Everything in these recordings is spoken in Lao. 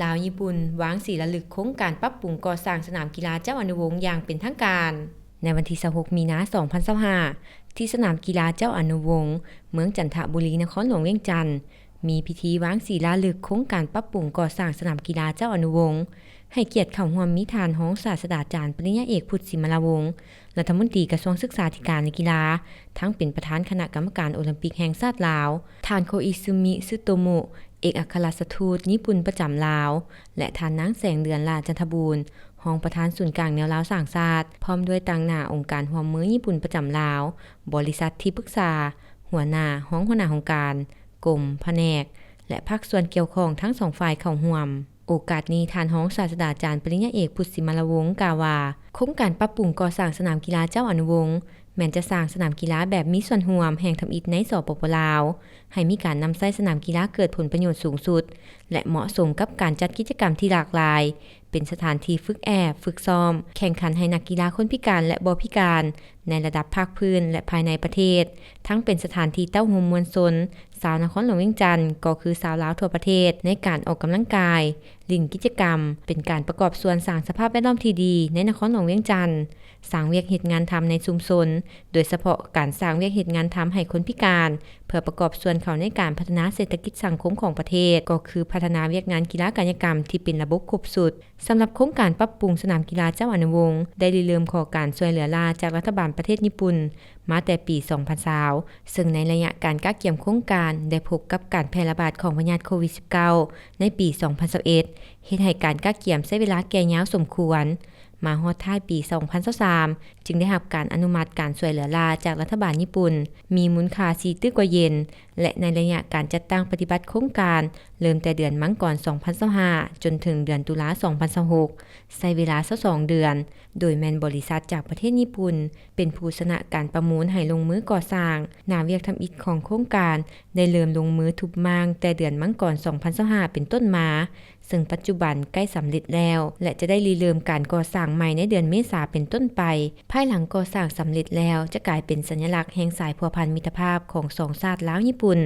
ລາວ-ຍີ່ປຸ່ນ ວາງສີລາລຶກໂຄງການປັບປຸງກໍ່ສ້າງສະໜາມກິລາເຈົ້າອະນຸວົງຢ່າງເປັນທາງການ. ໃນວັນທີຊາວຫົກ ມີນາ ສອງພັນຊາວຫ້າ ທີ່ສະໜາມກິລາເຈົ້າອະນຸວົງ ເມືອງຈັນທະບູລີ ນະຄອນຫຼວງວຽງຈັນ ມີພິທີວາງສີລາລຶກໂຄງການປັບປຸງກໍ່ສ້າງສະໜາມກິລາເຈົ້າອະນຸວົງ. ໃຫ້ກຽດເຂົ້າຮ່ວມມີທ່ານຮອງສາດສະດາຈານປະລິນຍາເອກ ພຸດສິມາລາວົງ ລັດຖະມົນຕີກະຊວງສຶກສາທິການ ແລະ ກິລາ, ທັງເປັນປະທານຄະນະກຳມະການໂອລິມປິກແຫ່ງຊາດລາວ, ທ່ານ ໂຄອິຊຶມິ ຊຶໂຕໂມະ ເອກອັກຄະລັດຖະທູດຍີ່ປຸ່ນປະຈຳລາວ ແລະ ທ່ານນາງ ແສງເດືອນ ຫຼ້າຈັນທະບູນ ຮອງປະທານສູນກາງແນວລາວສ້າງຊາດ, ພ້ອມດ້ວຍຕາງໜ້າອົງການຮ່ວມມືຍີ່ປຸ່ນປະຈຳລາວ, ບໍລິສັດທີ່ປຶກສາ, ຫົວໜ້າ, ຮອງຫົວໜ້າຫ້ອງການ, ກົມ, ພະແນກ ແລະ ພາກສ່ວນກ່ຽວຂ້ອງທັງສອງຝ່າຍເຂົ້າຮ່ວມ. ໂອກາດນີ້, ທ່ານຮອງສາດສະດາຈານປະລິນຍາເອກ ພຸດສິມາລາວົງ ກ່າວວ່າ ໂຄງການປັບປຸງກໍ່ສ້າງສະໜາມກິລາເຈົ້າອະນຸວົງ ແມ່ນຈະສ້າງສະໜາມກິລາແບບມີສ່ວນຮ່ວມແຫ່ງທຳອິດໃນ ສປປ ລາວ, ໃຫ້ມີການນຳໃຊ້ສະໜາມກິລາເກີດຜົນປະໂຫຍດສູງສຸດ ແລະ ເໝາະສົມກັບການຈັດກິດຈະກຳທີ່ຫຼາກຫຼາຍ, ເປັນສະຖານທີ່ຝຶກແອບ, ຝຶກຊ້ອມ, ແຂ່ງຂັນໃຫ້ນັກກິລາຄົນພິການ ແລະ ບໍ່ພິການ ໃນລະດັບພາກພື້ນ ແລະ ພາຍໃນປະເທດ, ທັງເປັນສະຖານທີ່ເຕົ້າໂຮມມວນຊົນ ຊາວນະຄອນຫຼວງວຽງຈັນ ກໍຄືຊາວລາວທົ່ວປະເທດ ໃນການອອກກຳລັງກາຍ, ຫຼິ້ນກິດຈະກຳ, ເປັນການປະກອບສ່ວນສ້າງສະພາບແວດລ້ອມທີ່ດີໃນນະຄອນຫຼວງວຽງຈັນ, ສ້າງວຽກເຮັດງານທຳໃນຊຸມຊົນ, ໂດຍສະເພາະການສ້າງວຽກເຮັດງານທຳໃຫ້ຄົນພິການ ເພື່ອປະກອບສ່ວນເຂົ້າໃນການພັດທະນາເສດຖະກິດສັງຄົມຂອງປະເທດ, ກໍຄືພັດທະນາວຽກງານກິລາກາຍະກຳທີ່ເປັນລະບົບຄົບຊຸດ. ສຳລັບໂຄງການປັບປຸງສະໜາມກິລາເຈົ້າອະນຸວົງ ໄດ້ລິເລີ່ມຂໍການຊ່ວຍເຫຼືອລ້າຈາກລັດຖະບານປະເທດຍີ່ປຸ່ນ ມາແຕ່ປີສອງພັນຊາວ ເຊິ່ງໃນໄລຍະການກະກຽມໂຄງການ ໄດ້ພົບກັບການແຜ່ລະບາດຂອງພະຍາດໂຄວິດສິບເກົ້າ ໃນປີສອງພັນຊາວເອັດ ເຮັດໃຫ້ການກະກຽມໃຊ້ເວລາແກ່ຍາວສົມຄວນ. ມາຮອດທ້າຍປີສອງພັນຊາວສາມ ຈຶ່ງໄດ້ຮັບການອະນຸມັດການຊ່ວຍເຫຼືອລ້າຈາກລັດຖະບານຍີ່ປຸ່ນ ມີມູນຄ່າສີ່ຕື້ກວ່າເຢນ ແລະ ໃນໄລຍະການຈັດຕັ້ງປະຕິບັດໂຄງການ ເລີ່ມແຕ່ເດືອນມັງກອນສອງພັນຊາວຫ້າ ຈົນເຖິງເດືອນຕຸລາສອງພັນຊາວຫົກ ໃຊ້ເວລາຊາວສອງເດືອນ, ໂດຍແມ່ນບໍລິສັດຈາກປະເທດຍີ່ປຸ່ນ ເປັນຜູ້ຊະນະການປະມູນໃຫ້ລົງມືກໍ່ສ້າງ. ໜ້າວຽກທຳອິດຂອງໂຄງການໄດ້ເລີ່ມລົງມືທຸບມ້າງແຕ່ເດືອນມັງກອນສອງພັນຊາວຫ້າເປັນຕົ້ນມາ, ເຊິ່ງປັດຈຸບັນໃກ້ສຳເລັດແລ້ວ ແລະ ຈະໄດ້ລິເລີ່ມການກໍ່ສ້າງໃໝ່ໃນເດືອນເມສາເປັນຕົ້ນໄປ. ພາຍຫຼັງກໍ່ສ້າງສຳເລັດແລ້ວ ຈະກາຍເປັນສັນຍະລັກແຫ່ງສາຍພົວພັນມິດຕະພາບຂອງສອງຊາດລາວ-ຍີ່ປຸ່ນ,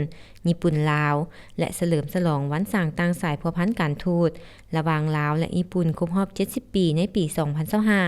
ຍີ່ປຸ່ນ-ລາວ ແລະ ສະເຫຼີມສະຫຼອງວັນສ້າງຕັ້ງສາຍພົວພັນການທູດ ລະຫວ່າງລາວ ແລະ ຍີ່ປຸ່ນ ຄົບຮອບເຈັດສິບປີໃນປີສອງພັນຊາວຫ້າ.